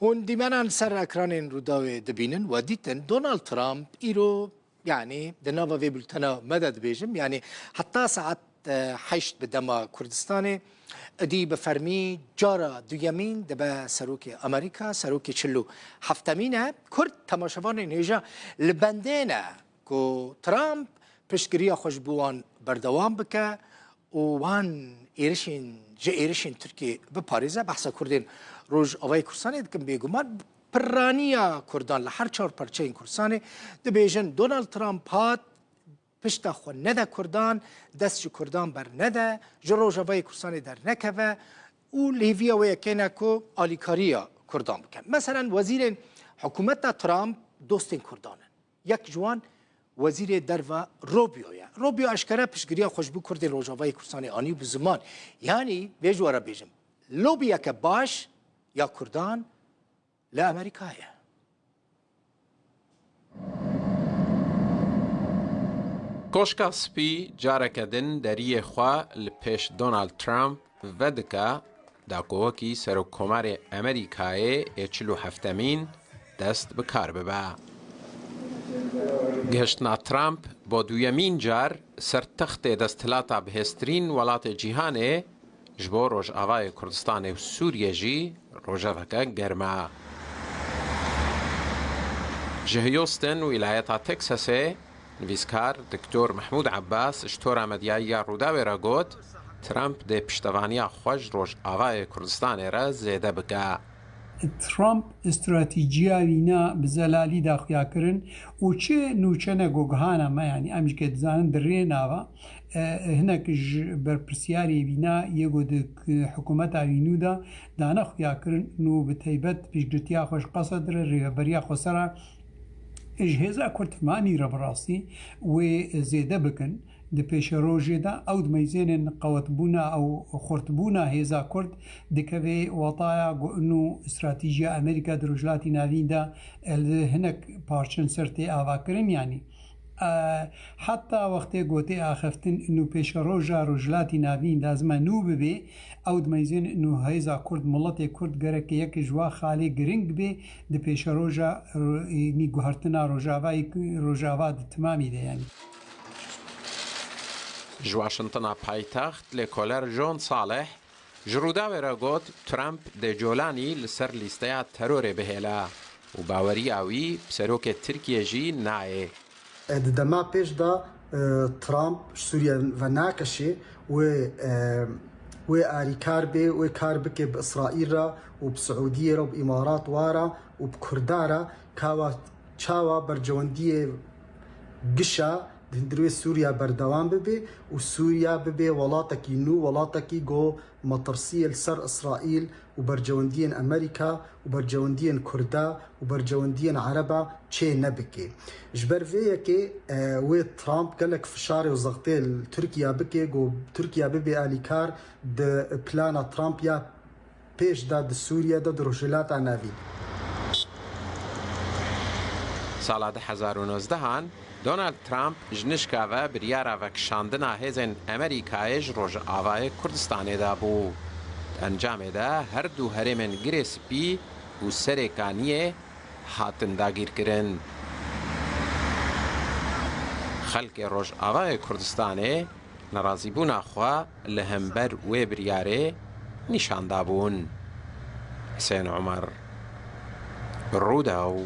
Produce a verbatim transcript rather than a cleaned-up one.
Hûn dîmenan ser ekranên Rûdawê dibînin, we dîtin Donald Trump îro, yanî di nava vê bultena me de dibêjim, yanî heta saet, e, heşt bi dema Kurdistanê, êdî bi fermî cara duyemîn dibe serokê Amerîka, serokê çil û heftemîn e. Kurd temaşevanên hêja li bendê ne ku Trump piştgiriya xwe ji bo wan berdewam bike û wan êrişên, ji êrişên Tirkiyê biparêze. Behsa Kurdên Rojavayê Kurdistanê dikim, bêguman piraniya Kurdan li her çar parçeyên Kurdistanê dibêjin, Donald Trump hat, pişta xwe nede Kurdan, dest ji Kurdan bernede, ji Rojavayê Kurdistanê dernekeve û li hêviya wê yekê ne ku alîkariya Kurdan bike. Meselen, wezîrên hikûmeta Trump dostên Kurdan in. Yek ji wan wezîrê derve Rubio ye. Rubio eşkere piştgiriya xwe ji bo Kurdên Rojavayê Kurdistanê anî bi ziman. Yanî vê ji we re bêjim, lobiyeke baş ya Kurdan li Amerîka ye. Koşka Spî careke din deriyê xwe li pêş Donald Trump vedike, da ku wekî Serokkomarê Amerîkayê ê çil û heftemîn dest bi kar bibe. Gihiştina Trump bo duyemîn car ser textê desthilata bihêztirîn welatê cîhanê ji bo Rojavayê Kurdistanê û Sûriyê jî rojeveke germ e. Ji Houston, wîlayeta Texasê, nivîskar Doktor Mehmûd Ebbas ji tora medyayî ya Rûdawê re got, Trump dê piştevaniya xwe ji Rojavayê Kurdistanê re zêde bike. Trump stratîjiya wîna bi zelalî da xuya kirin û çi nûçe ne ku gihana me, yanî em jî ke dizanin di rê nava, e, hinek ji berpirsiyarê wîna yê ku di k-, hikûmeta wî nû de dane xuya kirin û bi taybet piştgirtiya xwe ji Qesed re, rêveberiya Xweser re, ji hêza Kurd Fimamî re bi rastî wê zêde bikin. Di pêşerojê de ew dimeyzênên qewetbûna ew xurtbûna hêza Kurd dikeve wataya ku ino stratîjiya Amerîka di Rojhilatî Navîn de, e, li hinek parçen ser tê avakirin, yanî, e, heta wextê ku tê axiftin ino pêşeroja Rojhilatî Navîn lazim e nû bibe, ew dimeyzên ino hêza Kurd, miletê Kurd gereke yek ji wa xalê giring be di pêşeroja ro-, nî guhertina Rojavayê, Rojava di timamî de, yanî. Ji Washingtona paytext lêkoler John Saleh ji Rûdawê re got, Trump dê Colanî li ser lîsteya terorê bihêle û baweriya wî bi serokê Tirkiyê jî nayê. Di dema pêş de, e, Trump ji Sûriye venakişê wê, e, wê arîkar bê, wê kar bike bi Îsraîl re û bi Siûdiyê re û bi Îmarat wa re û bi Kurda re, kawa çawa bercewendiyê gişa di hundirê Sûriya berdewam bibe û Sûriya bibe welatekî nû, welatekî ku metirsiyê li ser Îsraîl û bercewendiyên Amerîka û bercewendiyên Kurda û bercewendiyên Ereba çê nebike. Ji ber vê yekê, e, wê Trump gelek fişarê û zextê li Tirkiye bike, ku Tirkiye bibe alîkar di plana Trump ya pêş de di Sûriye de, di Rojhilata Navîn. Sala du hezar û nozdehan Donald Trump ji nişka ve biryara vekişandina hêzên Amerîkayê ji Rojavayê Kurdistanê dabû. Di encamê de her du herêmên Girê Spî û Serê Kaniyê hatin dagîrkirin. Xelkê Rojavayê Kurdistanê nerazîbûna xwe li hember wê biryarê nîşan dabûn. Hisên Omer, Rûdaw.